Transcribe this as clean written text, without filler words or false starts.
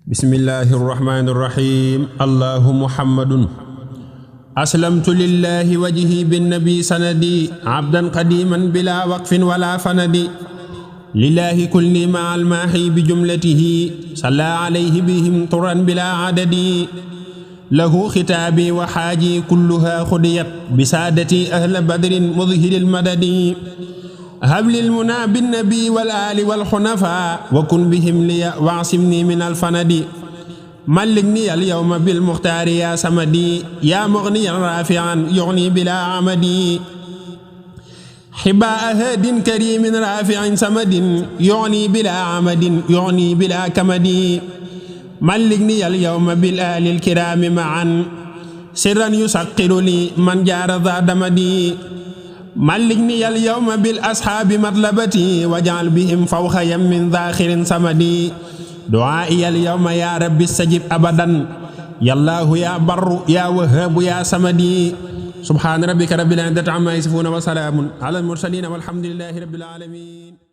bismillahi irrahmani irrahim allahu muhammadun aslamtu lillahi wajhi binnabi sanadi abdan qadiman bila waqfin wala fanadi lillahi kulli ma almaahi bi jumlatihi salla alayhi bihim turan bila adadi lahu xitaabi wa xaaji kulluha xudiyat bisaadati ahla badrin mudhiril madadi hablil muna binnabi wal ali wal xunafa wa kun bihim liya waasimni min alfanadi mallikni al yawma bil muxtaari ya samadi ya mughniyan rafian yughni bila amadi xibaa ahadin karimin rafiin samadin yughni bila amadin yughni bila kamadi mallikni al yawma bil ali al kirami ma'an sirran yusaqiru li man jaara za damadi mallikni al yawma bil ashaabi matlabati waj'al bihim fawqa yammin dhakhirin samadi du'aa'i al yawma ya rabbi stajib abadan yallahu ya barru ya wahhabu ya samadi subhana rabbika rabbil izzati amma yasifun wa salamun ala al mursalin walhamdulillahi rabbil alamin.